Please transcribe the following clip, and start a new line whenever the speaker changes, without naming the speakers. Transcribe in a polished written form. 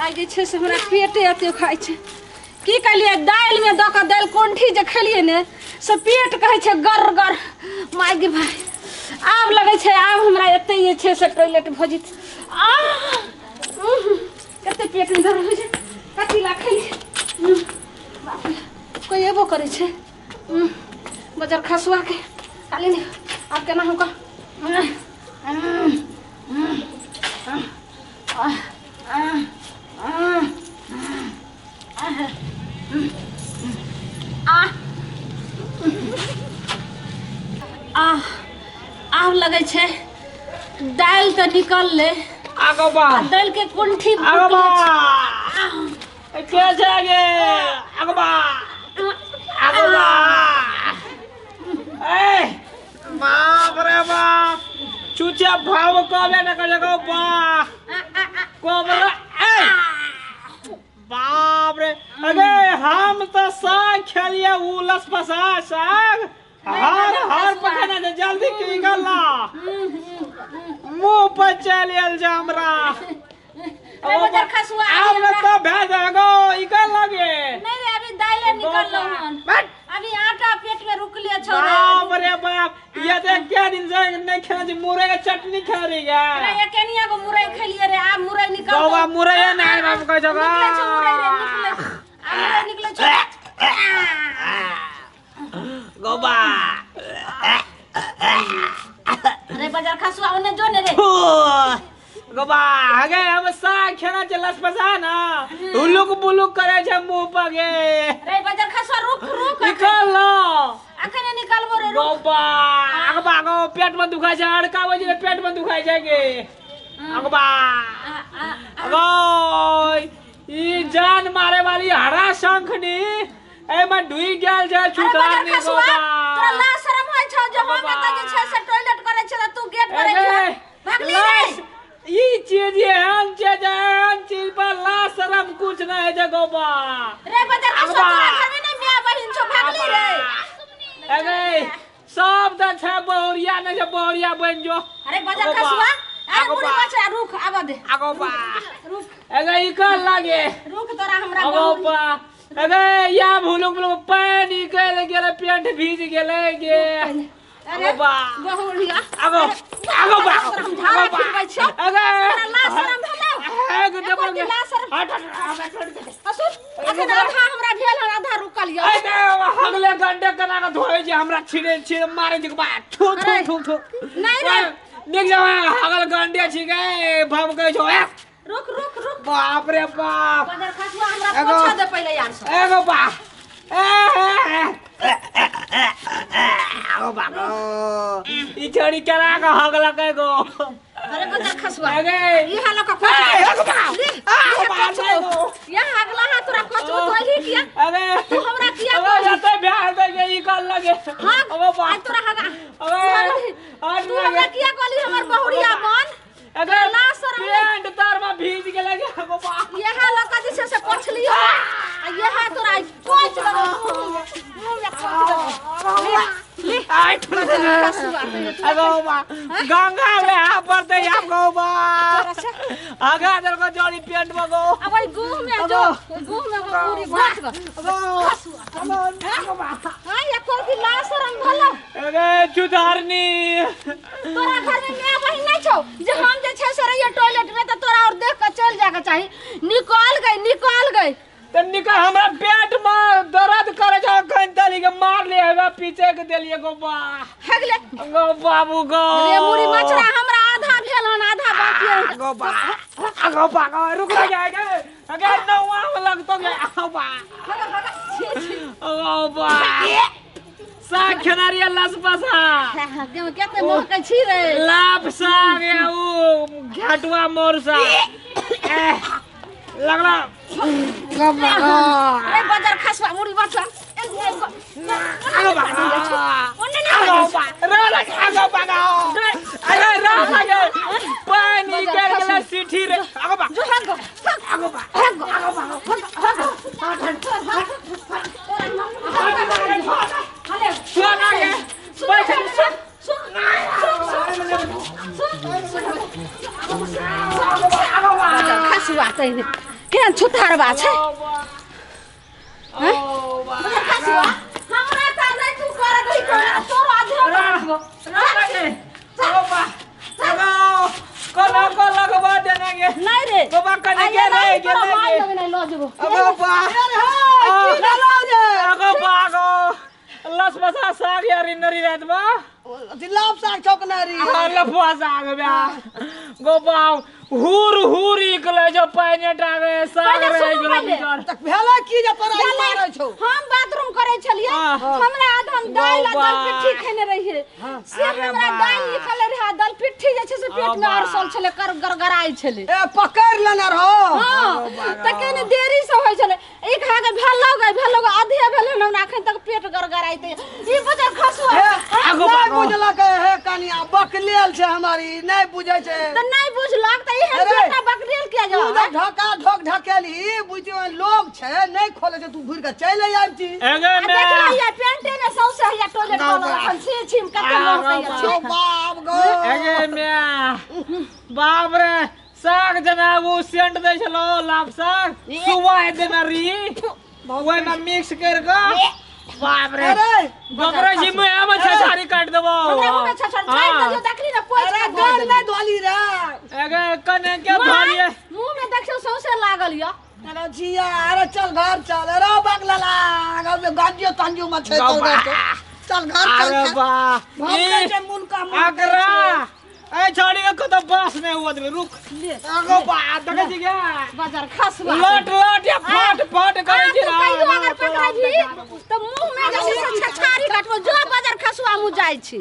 आइ जे छै से हमरा पेटे एते खाइ छै। की कहलियै, दालिमे दऽ कऽ दालि कोंठी जे खेलियै ने से पेट कहै छै गर गर। माय गे भाय, आब लगै छै आब हमरा एते जे छै से टॉयलेट भऽ जेतै। आ कते पेटमे दर्द होइ छै, कथी ला खेलियै। बाप रे, कोइ एबो करै छै? बजर खसुआके खाली नहि, आब केना हम कह आ आब लगै छै दालि तऽ निकललै।
आगो बा,
दालि के कुंठी।
आगो बा, के छै गे? आगो बा, आगो बा। ए बाप रे बाप, चुचे भाव कबे न करे गो बा कोबरा। ए बाप रे, अरे हम तो साग खेलिए उलस फसा साग हर हर पखना जे जल्दी की गला मुंह पर चल आयल जे हमरा।
अरे बजर खसुआ,
आब ने तो भए जागो इकल लगे।
नहीं रे, अभी दाइले निकललो हन, अभी आटा पेट में रुकले छौ रे।
बाप रे बाप, ये देख क्या दिन से नहीं खेना जी, मुरई के चटनी खा रही गा।
अरे ये केनिया को मुरई खेलिए रे, आब मुरई निकल
बाबा मुरई नहीं बाप कह जगह
निकले छौ मुरई रे, निकले आब मुरई निकले छौ।
गोबा,
अरे बजर खसुआ, ओने जो ने रे।
गोबा हगे, हम साग खेना छै लसपसा ना हुलुक बुलुक करे छै मुंह पर गे।
रे बजर खसुआ, रुक रुक,
निकल ना।
अखने निकलबो रे, रुक।
गोबा अगबा गो, पेट में दुखाय छै, अड़काबै छै पेट में दुखाय छै गे। अगबा अगो, ई जान मारे वाली हरा शंखनी एमे ढुई गेल छै
अरे बजर
छुतानी।
खसुआ,
गोबा,
तोरा ला शरम होइ छौ जे हम एतऽ जे छै से टॉयलेट करै छियै तऽ तू गेट पर
अरे
भागली रे?
लाश ई चीज एहन छै जे एहन चीज पर ला शरम कुछ नहीं है जे गोबा।
रे बजर खसुआ,
अगबा।
तोरा घर में नहीं माय बहिन छौ? भागली रे?
अरे सब तऽ छै बहुरिया, नहि छै बहुरिया बनि जो।
अरे बजर
अगबा।
खसुआ, अरे
अगबा।
मुड़ी बचा, रुक, आबऽ दे।
अगोबा,
रुक।
अरे ई कर लागे।
रुक, तोरा हमरा
अगोबा, अरे या भूलुक भूलुक पानि निकलि गेलै, पेंट भीज गेलै गे।
अरे
अगोबा।
बहुरिया।
अगो अगोबा।
तोरा हम झाड़ा फिरबै छियौ।
अरे
तोरा ला शरम भेलौ?
एको
एको दिन ला शरम।
हट हट हट हट।
असुर, अखन आधा हमरा भेल हन, आधा रुकल यौ।
हगले गंडे कना के धोए जे हमरा छिड़े छिड़े मारे जे बा थू थू
अरे,
थू थू।
नहीं रे।
निक जावा, हगल गंडे छी गे, भम कहै छौ ए।
रुक रुक रुक।
बाप रे बाप।
बजर खसुआ, हमरा
एगो।
पोछा दे पहिले यार से।
एगो बा, ए ओ बाबा, ई छड़ी केना के हगलक एगो?
अरे बजर खसुआ,
अरे
ई हाल का कोच
ए, एगो बा।
ले,
आ,
इहे
बा,
कोच
एगो।
यहाँ अगला हाथ तोरा कोच तो ही किया?
अरे
तू हमरा किया
अबे
कहली?
जते ब्याह दे के ई कर लगे।
हाँ,
अबे बा।
आज तोरा हगा।
अबे, आज
तू हमरा
लगे।
किया कहली हमर बहुरिया बन?
अगर
ला शरम नहीं।
पेंट तार में भीज गेलै गे, अगो बा।
यहाँ लका जे छै से पोछली हो आ यहाँ तोरा आई कोच लगो मुंह में, कोच लगो। ले ले।
आई
खसुआ तू।
अगो बा, गंगा में आ पड़ते आप गो बा।
अच्छा।
आगा दर को जोड़ी पेंट में गो।
अब ओइ गुह में जो गुह में गो पूरी गोच गो।
अगो।
खसुआ।
अगो अगो बा।
हां, ये कोन की ला शरम भेलौ?
अरे चुधारनी,
तोरा घर में माय बहिन नहीं छौ जे हम जे छै से रहिए टॉयलेट में तऽ तोरा और देख के चल जाके चाही। निकल गई, निकल गई।
त निकल, हमरा पेट में दर्द करे छै अखन तली के मार ले हेबे पीछे के देलिए गो बा।
हगले।
गो बाबू गो।
रे मुड़ी मचरा, हमरा आधा भेल हन, आधा बाकी है।
गो बा, गो बा, गो रुक जा गे, अगर नौवा में लगतो गे। आओ बा।
हगा हगा, छी छी।
गो बा, साग खेनारिया लस पसा।
केते महकै छी रे?
लाभ साग या उ घाटुआ मोर साग लगला गो बा।
अरे बजर खसवा, मुड़ी बचवा।
आगो बा।
ओने ना।
आगो बा रे लग, आगो बा गो। अरे रे लगे पानी निकल गेला सीठी रे। आगो बा।
जो हगो।
आगो बा।
हगो।
आगो बा।
हगो। हले।
सुना गे बैठ।
सुन सुन सुन सुन। खसुआ तैने केहन छुतहरबा छै हमरा तऽ नहि तू कर दही कोना तोरो आधे कर
कोना को लगवा देना गे
नहीं रे
बाबा कने के रे गे
तोरा माय लग नहीं ल जेबो
अगो बा
अरे हे की भेलौ रे
अगो बा गो लस बसा साग यार नरी रात बा
जिलाब साग छौक नरी
हाँ लफुआ साग बा गो बा हुर हुर इकले जो पानी टावे साग
पहिले
रह
सुनू
गेलो
पहिले।
बिचार
तक भेलै की जे तोरा ई मारै छौ
हम बाथरूम करै छलियै
हाँ।
हमरा आधम दालि आ
बा।
दाल पिट्ठी खेने रहियै से
अरे
हमरा
बा।
दालि निकल रहै आ दाल पिट्ठी जे छै से पेट में
बा।
अरसल छलै कर गड़गड़ाइ छलै
ए पकड़ लेने रहो
हाँ तऽ कनि देरी से होइ छलै एक हागे भेल गए भेल गए आधे भेल हन हमरा अखन तक पेट गड़गड़ाइते ई बजर खसुआ
हे,
आगू
नहि
बागो।
बुझलक हे कनिया बकलेल छै हमारी नहि बुझै छै
तऽ नहि बुझलक तऽ एहन
अरे।
बेटा बकरेल किया
तू
जाउ
तऽ ढका ढोक ढकेली बुझियो लोग छै नहि खोले छै तू घुरि के चलि आबि छी
एगे
आ
में
देख लियै पेंटे ने सौंसे हैया टॉयलेट बनल अखन छी छी कते महकैया
ओ
छी
बाप गो
एगे में बाप रे साग जना वो सेंट दै छलो लाभ साग सुबह देना री ओहि में मिक्स कर के बाप रे
अरे
बकरा जी में हम छछारी काट देबो
हमरा मुँह में छछड़ काटि देलियौ देखली ने पोछि
अरे
के धो
दाल
देलियौ।
नहि धोली रे
एगे कने के धरिए
मुँह में देखियौ सौंसे लागल यऽ
अरे जिया अरे चल घर चल अरे बगला गांजियो तांजियो में छै चल घर चल चल घर चल
अरे बा
भौंकै छै मुनका मुनका
अकरा ए छोड़ी के कतो बस नहीं हुआ देबे रुक
ले
अगो बा देखे छी के
बाजार खसुआ
लट लट या फट फट करे छी
तू कहियो अगर पकड़बही तऽ मुँह में जे छै से छछारी काटबो जो बाजार खसुआ मुँह जाइ छी।